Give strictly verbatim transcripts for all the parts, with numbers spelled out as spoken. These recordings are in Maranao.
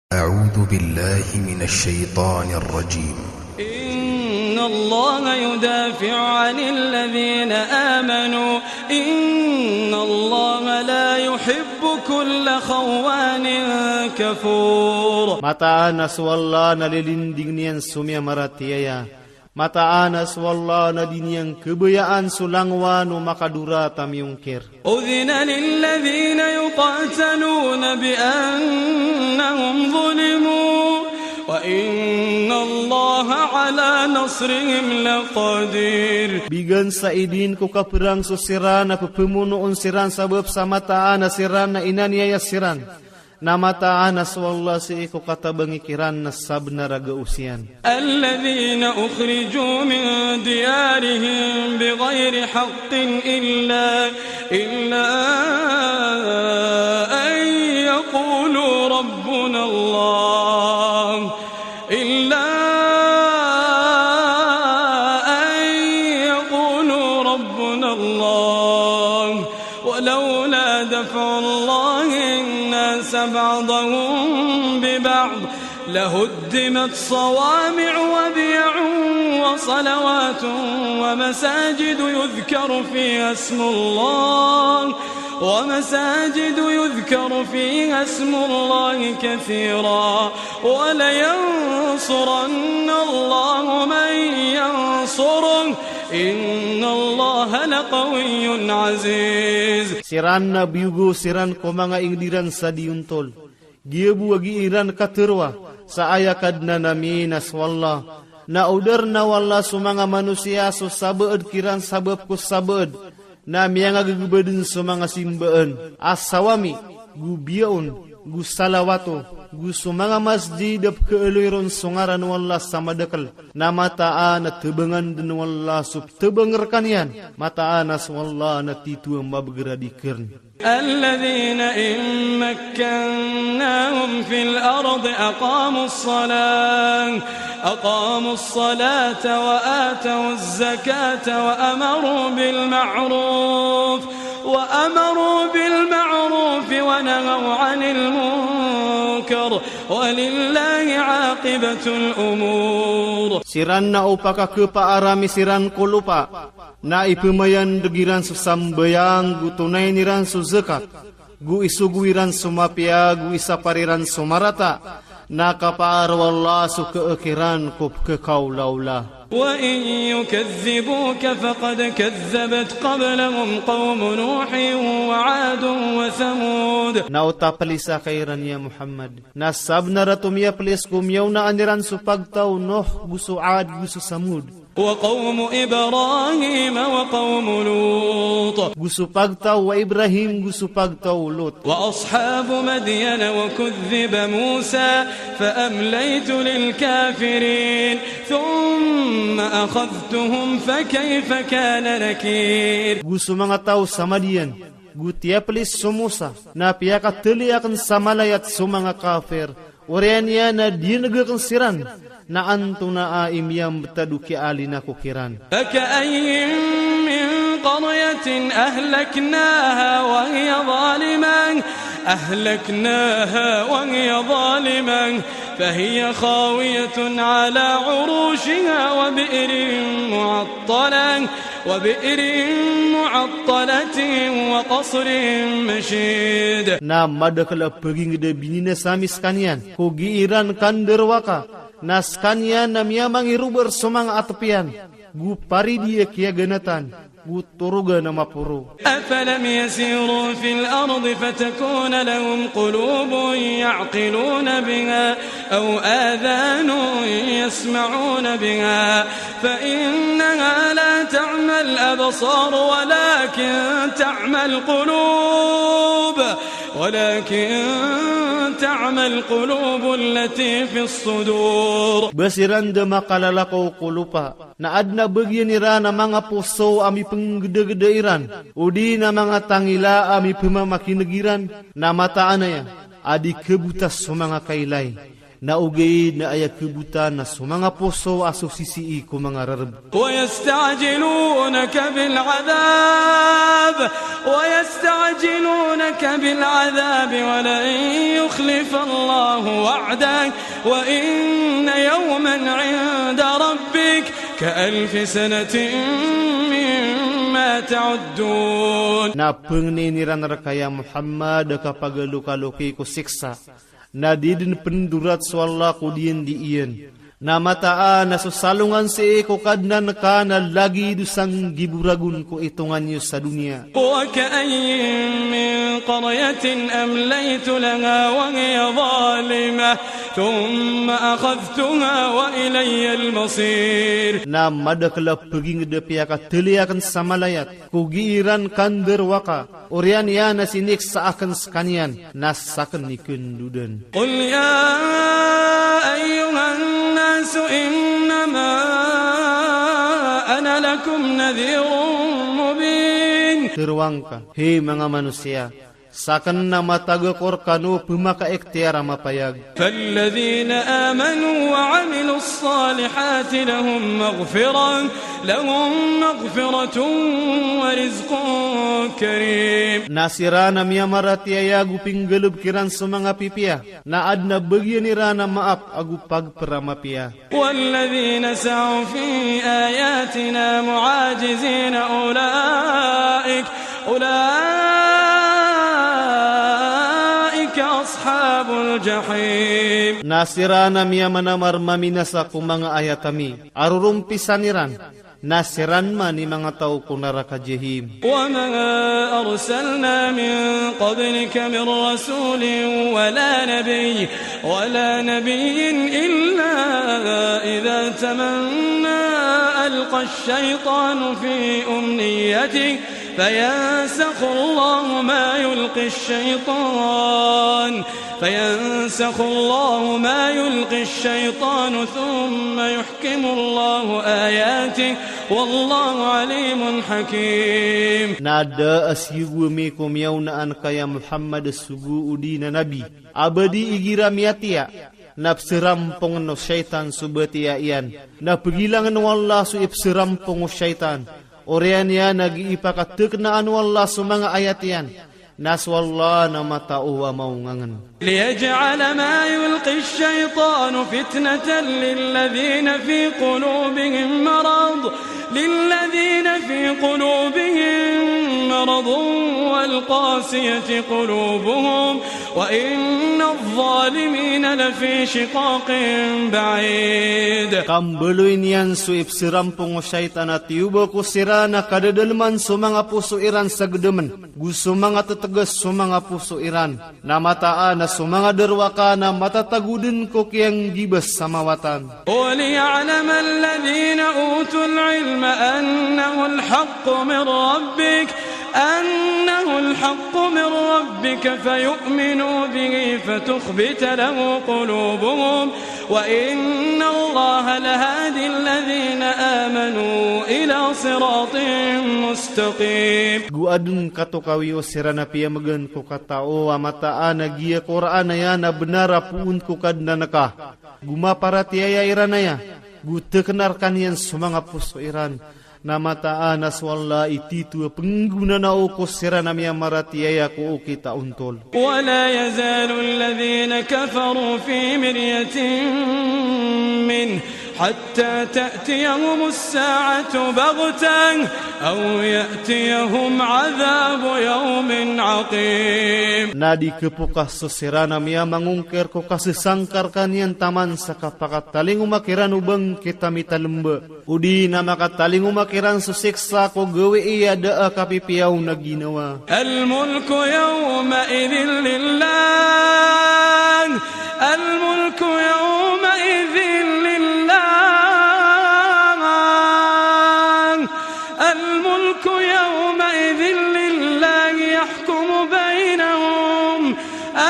أعوذ بالله من الشيطان الرجيم. إن الله يدافع عن الذين آمنوا، إن الله لا يحب كل خوان كفور. Mataan a so Allah na lilinding iyan so miyamaratiyaya. Mataan a so Allah na di niyan khabayaan so langowan o makadorat a miyongkir. أذن للذين يقاتلون بأنهم ظلموا، وإن الله على نصرهم لقدير. Bigan sa idin ko kaperang so siran a pepemonoon siran sabap sa mataan a siran na inaniyaya siran. Na mataan a so Allah sii ko katabangi kiran na sabenar a gaos iyan. الذين أخرجوا من ديارهم بغير حق إلا، إلا أن يقولوا ربنا الله، إلا أن يقولوا ربنا الله، ولولا دفع الله الناس بعضهم ببعض لهدمت صوامع وبيع وصلوات ومساجد يذكر فيها اسم الله، ومساجد يذكر فيها اسم الله كثيرا، ولينصرن الله من ينصره، إن الله لقوي عزيز. Siran na biyogo siran ko manga inged iran sa di ontol. Giya bo a gii ran kateroa sa aya Kadnan ami na so Allah. Na odarn o Allah so manga manosiya so sabaad kiran sabap ko sabaad. Na miyangagagebad den so manga simbaan a sawami, go biyaon, go salawato, go so manga masjid a pekaaloy ron so ngaran o Allah sa madakel. Na mataan a tebangan den o Allah so petebang rekaniyan. Mataan a so Allah na tito a mabeger a di kern. الذين إن مكناهم في الأرض أقاموا الصلاة، أقاموا الصلاة وآتوا الزكاة وأمروا بالمعروف، وأمروا بالمعروف ونهوا عن المنكر، ولله عاقبة الأمور. Siran na o pakakepaarami siran ko lopa, na ipemayan den iran so sambayang go tonayn iran so zakat, go isogo iran so mapiya, go isapar iran so marata, na kapaar o Allah so keek iran ko pekekaolaola. وإن يكذبوك فقد كذبت قبلهم قوم نوح وعاد وثمود. Na o taplisa ka iran ya Muhammad, na sabenar a tomiyaplis ko miyaonaan iran so pagtaw o Nuh, go so Ad, go so Samud. وقوم إبراهيم وقوم لوط. Go so pagtaw o Ibrahim, go so pagtaw o Lut. وأصحاب مدين وكذب موسى فأمليت للكافرين ثم أخذتهم فكيف كان نكير. Go so manga taw sa Madian, go tiyaplis so Musa, na piyakatali aken sa malayat so manga kafir. Oriyan iyan na diyeneg aken siran, na antonaa i miyambetad o kiyaalinan ko kiran. فكأين من قرية أهلكناها وهي ظالمة، أهلكناها وهي ظالمة، فهي خاوية على عروشها وبئر معطلة، وبئر معطلة وقصر مشيد. Na madakel a paginged a bininasa ami sekaniyan ko gii ran kandarowaka, na sekaniyan na miyamangirobar so manga atep iyan, go paridi a kiyaganatan, go torogan a maporo. أفلم يسيروا في الأرض فتكون لهم قلوب يعقلون بها أو آذان يسمعون بها فإنها لا تعمى الأبصار ولكن تعمى القلوب، ولكن تعمى القلوب التي في الصدور. Ba siran da makalalakaw ko lopa, na aden a bagian iran a manga poso a mipenggedageda iran, odi na manga tangila a mipemamakineg iran, na mataan aya a di kebotas so manga kailay. Na ogaid na aya khabotan na so manga poso a so sisii ko manga rarb. ويستعجلونك بالعذاب، ويستعجلونك بالعذاب ولن يخلف الله وعده، وإن يوما عند ربك كألف سنة مما تعدون. Na pangnin iran rka ya Muhammad a kapagalokaloki ko siksa. Na di dn pndorat so Allah ko diyandi iyan. Na mataan a so salongan sii ko Kadnan ka na lagid o sanggibo ragon ko itongan iyo sa doniya. وكأي من قرية أمليت لها وهي ظالمة ثم أخذتها وإلي المصير. Na madakl a pagingd a piyakatali akn sa malayat ko gii ran kandarowaka. Oriyan iyan a siniksa akn skaniyan, na sakn i khandodan. قل يا أيها الناس إنما أنا لكم نذير مبين. Tharoang ka, hay manga manosiya, sakn na matag ako rkano pmakaikhtiyar a mapayag. فالذين آمنوا وعملوا الصالحات لهم مغفرة، لهم مغفرة ورزق كريم. Na siran a miyamaratiyaya ago pinggalbk iran so manga pipiya, na adn a bagian iran a maap ago pagpr a mapiya. والذين سعوا في آياتنا معاجزين أولئك، أولئك أصحاب الجحيم. Na siran a miyamanamar maminasa ko manga ayat ami a rorompisan iran, na siran man i manga taw ko naraka Jahim. وما أرسلنا من قبلك من رسول ولا نبي، ولا نبي إلا إذا تمنى ألقى الشيطان في أمنيته فينسخ الله ما يلقي الشيطان، فينسخ الله ما يلقي الشيطان ثم يحكم الله آياته، والله عليم حكيم. Na da a siyogo ami ko miyaonaan ka ya Muhammad a sogo odi na nabi a ba di igira miyatiya, na psarampongn o shaytan so batiya iyan, na pgilangn o Allah so ipsarampong o shaytan. Oriyan iyan a gii pakatkhna o Allah so manga ayat iyan, na so Allah na matao a maongangn. ليجعل ما يلقي الشيطان فتنة للذين في قلوبهم مرض، للذين في قلوبهم مرض والقاسية قلوبهم، وإن الظالمين لفي شقاق بعيد. Ka mbaloy niyan so ipsarampong o shaytan a tiyoba ko siran a kadadalman so manga poso iran sa gdamn, go so manga ttgas so manga poso iran. Na mataan a so manga darowaka na matatago dn ko kiyanggiba sa mawatan. وليعلم الذين أوتوا العلم أنه الحق من ربك، أنه الحق من ربك فيؤمنوا به فتخبت له قلوبهم، وإن الله لهادي الذين آمنوا إلى صراط مستقيم. Go adn katokawi o siran a piyamgn ko katao a mataan a giya Qur'an aya na bnar a poon ko Kadnan ka. Go maparatiyaya iran aya, go tkna rkaniyan so manga poso iran. Na mataan a so Allah i tito a pnggonanao ko siran a miyamaratiyaya ko okit a ontol. ولا يزال الذين كفروا في مرية منه حتى تأتيهم الساعة بغتة أو يأتيهم عذاب يوم عقيم. Na di khapokas so siran a miyamangongkir ko kasasangkar rkaniyan taman sa kapakatalingoma kiran o bangkit a mitalmba. Odi na makatalingoma kiran so siksa ko gawii a da a kapipiya on a ginawa. الملك يومئذ لله، الملك يومئذ لله، الملك يومئذ لله يحكم بينهم،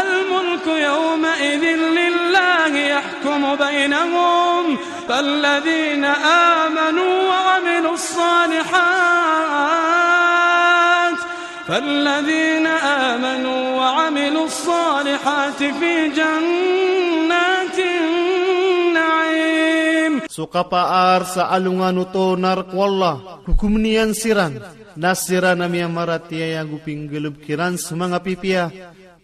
الملك يومئذ لله يحكم بينهم، فالذين آمنوا وعملوا الصالحات، فالذين آمنوا وعملوا الصالحات في جنات so kapaar sa alongan oto na rk o Allah, kokomen iyan siran, na siran a miyamaratiyaya ago pinggalbk iran so manga pipiya,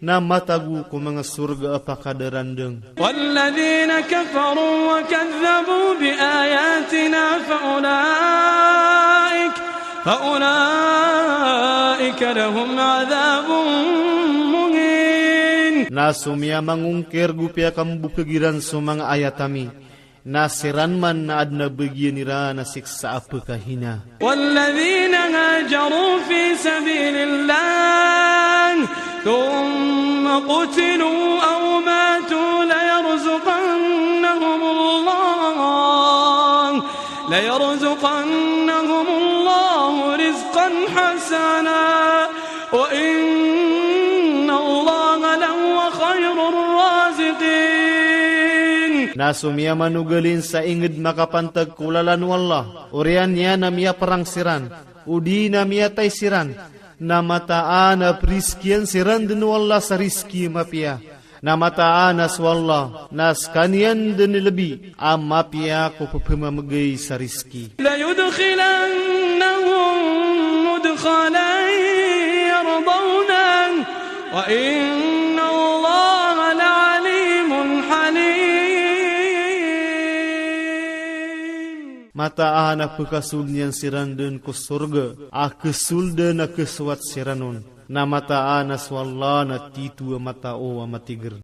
na matago ko manga sorga a pakadarandng. والذين كفروا وكذبوا بآياتنا فأولئك، فأولئك لهم عذاب مهين. Na so miyamangongkir go piyakambokag iran so manga ayat ami, na siran man na adn a bagian iran a siksa a pkahina. والذين هاجروا في سبيل الله ثم قتلوا أو ماتوا ليرزقنهم الله، ليرزقنهم الله رزقا حسنا وإن الله لهو خير الرازقين. Na so miyamanogalin sa ingd makapantag ko lalan o Allah, oriyan iyan a miyaprang siran, odi na miyatay siran, na mataan a priskian siran dn o Allah sa riski a mapiya. Na mataan a so Allah na skaniyan dn lbi a mapiya ko pphamamgay sa riski. ليدخلنهم مدخلا يرضونه وإن الله لعليم حليم. Mataan a pkasold iyan siran dn ko sorga a khasold a khasowat siran on. Na mataan a so Allah na titho a matao a matigr.